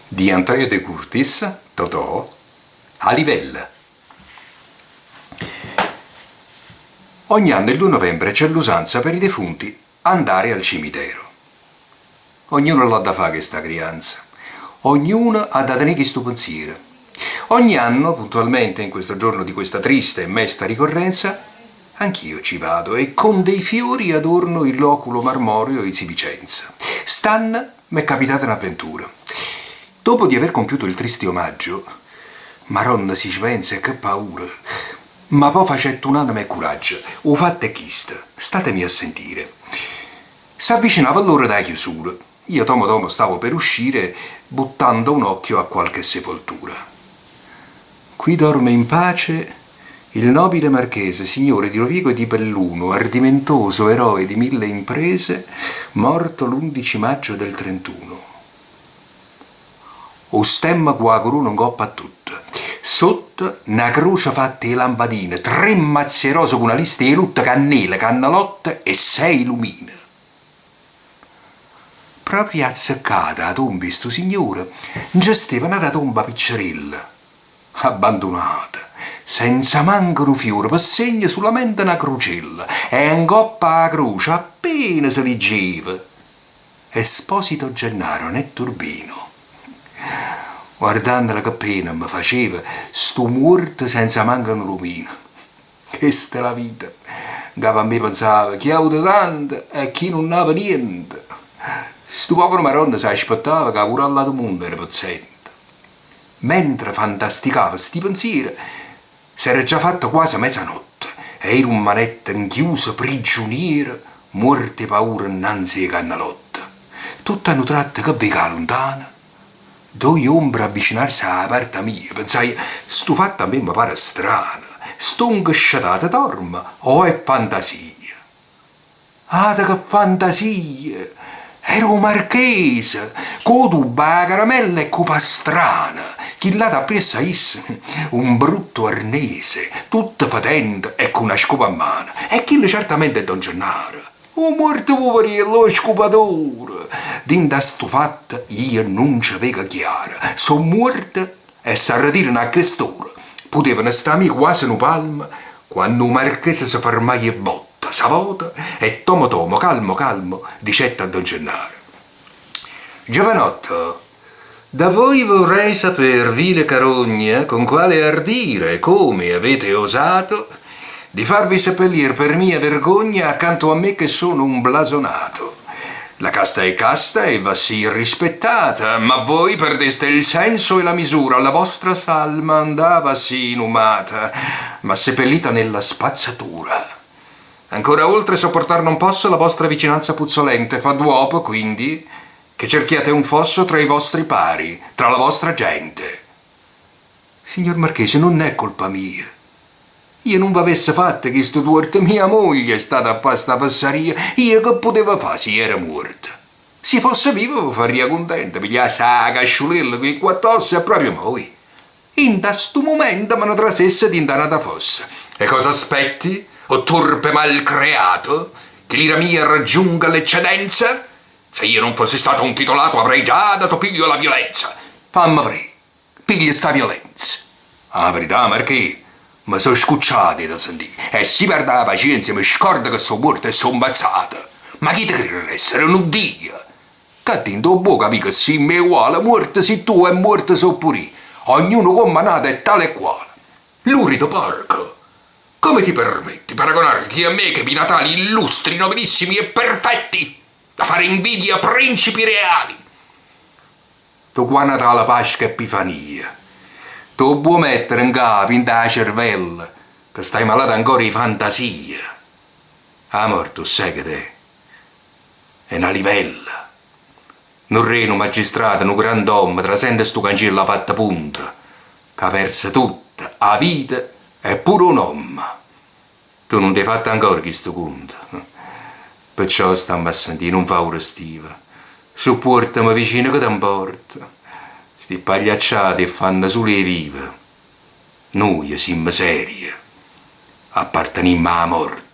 Di Antonio De Curtis, Totò, 'A livella. Ogni anno il 2 novembre c'è l'usanza per i defunti andare al cimitero. Ognuno l'ha da fà chesta crianza. Ognuno ha da tenè chistu pensiero. Ogni anno, puntualmente, in questo giorno di questa triste e mesta ricorrenza, anch'io ci vado e con dei fiori adorno il loculo marmoreo 'e zi' Vicenza. St'anno m'è capitata n'avventura. Dopo di aver compiuto il triste omaggio, Maronna si ce penzo e che paura, ma po' facette un'anema e curaggio, 'o fatto è chisto, statemi a sentire. S'avvicinava l'ora d' 'a chiusura, io tomo tomo stavo per uscire buttando un occhio a qualche sepoltura. Qui dorme in pace il nobile marchese, signore di Rovigo e di Belluno, ardimentoso eroe di mille imprese, morto l'undici maggio del trentuno. 'O stemma cu 'a curona 'ncopp' a tutto. Sotto, na croce fatta 'e lampadine, tre mazze 'e rose cu na lista 'e lutto, cannele, cannelotte e sei lumine. Proprio azzeccata 'a tomba 'e stu signore nce steva n'ata tomba piccerella, abbandunata, senza manco nu fiore, pe segno sulamente na crucella e 'ncoppa 'a croce appena se liggeva, Esposito Gennaro netturbino. Guardannola che pena me faceva stu muorto senza manco nu lumino. Chesta è la vita, 'ncapa a me pensavo, chi ha avuto tanto e chi nun ave niente. Stu povero Maronna s'aspettava ca pure all'atu munno era pezzente. Mentre fantasticavo sti pensiere, s'era già fatta quase mezanotte e io rummanette 'nchiuso prigiuniero, muorto 'e paura 'nnanze 'e cannelotte. Tutto a nu tratto che veco 'a luntano? Doje ombre avvicinarse 'a parta mia, pensaje, stu fatto a me me pare strano, stongo scetato, dormo o è fantasia? Ata che fantasia! Era 'o marchese, cu 'o tubbo, 'a caramella e cu 'o pastrano, chill'ato appriesso a isso, un brutto arnese, tutto fetente e cu na scopa mmano, e chillo certamente è don Gennaro. 'O muorto puveriello, 'o scupatore! Dint' 'a stu fatto io nun ce veco chiaro, so' muorte e s'arretirano a chest'ora, putevano sta 'a me quase nu palmo, quanno 'o marchese se fermaie 'e botta, s'avota e tomo tomo, calmo calmo, dicette a don Gennaro, Giovanotto, da voi vorrei saper, vile carogna, con quale ardire e come avete osato di farvi seppellir per mia vergogna accanto a me che sono un blasonato. La casta è casta e va sì rispettata, ma voi perdeste il senso e la misura, la vostra salma andava sì inumata, ma seppellita nella spazzatura. Ancora oltre sopportar non posso la vostra vicinanza puzzolente, fa d'uopo, quindi, che cerchiate un fosso tra i vostri pari, tra la vostra gente. Signor Marchese, nun è colpa mia. Io nun v'avesse fatto chistu tuorto, mia moglie è stata a fa sta fessaria, io che puteva fa si era muorto? Si fosse vivo ve farria cuntento, pigliasse 'a casciulella cu 'e quatt'osse e proprio mo io, 'int'a stu mumento me ne trasesse dint'a n'ata fossa. E cosa aspetti, o turpe malcreato, che l'ira mia raggiunga l'eccedenza? Se io non fossi stato un titolato avrei già dato piglio alla violenza. Famme verè, piglia sta violenza. A verità, Marchè, me so' scucciato 'e te sentì e si perdo 'a pacienza me scordo che so' muorto e so' 'mpazzato. Ma chi te crire d'essere nu Dio? Ccà dinto 'o bbuò capì che simme eguale, muorto si tu e muorto so' pur'io, ognuno comm'a n'ato è tale e quale. Lurido porco! Come ti permetti paragonarti a me ch'ebbi natali illustri, nobilissimi e perfetti, da fare invidia a principi reali? Tu qua Natale, Pasca e Epifania, t' 'o bbuò mettere 'ncapa, 'int' 'a cervella, ca stai malato ancora 'e fantasia. 'A morte 'o ssaje che d'è? È na livella. Nu rre, nu magistrato, nu grand'ommo, trasenne stu canciello ha fatto punto, c'ha perso tutto, 'a vita e pure 'o nomme. Tu nun t'hê fatto ancora chistu cunto. Perciò stamme a sentì, nun fa 'o restivo. Suppuortame vicino che te 'mporta. Sti pagliacciate 'e ffanno sulo 'e vive. Nuje simmo serie. Appartenimmo 'a morte.